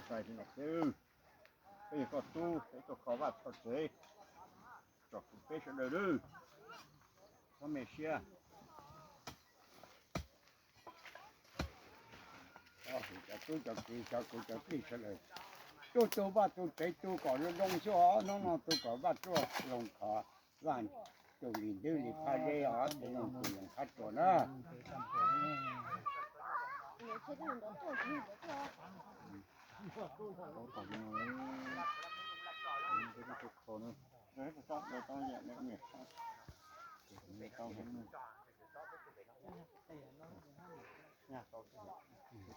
Txais li no xwb, peb yog koj tub, peb tuaj kho vaj kho tsev, tsom kwm peb sawv daws lawm, txhob me siab. Cov tub cov kiv cov kwv cov tij sawv daws, tuaj tu vaj tu tsev tu kom zoo zoo xwb os, hnub no tu kom vaj tuaj zoo khov, vaj tug li ntub li phab zeb os, tus zoo tus zoo thab tsuas na.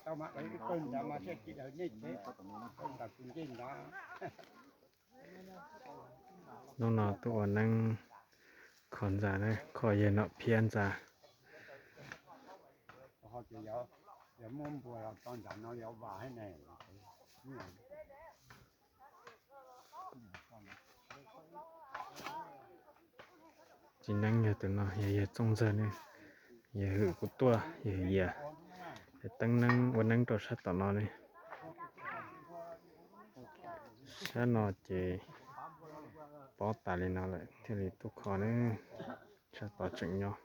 Tau mas ib pawg ntawd mas thiaj tsis daws nej tsev, pawg ntawd tus ncej ntawd. Hnub no tuaj ua neeb kho ntxa na, kho yawg Nom Phiab ntxa. Ho ces yog muab npua los tso nram no yog vas thiab ne. Txiv neeb yog tus no, yog yawg Txooj Ntxawg ne, yawg hwm kuv tuaj, yawg hwm yias, yawg teeb neeb ua neeb rau sab tom no ne. Sab no ces pob tas li no lawm thiaj li tuaj kho ne, sab tod tseem nyob.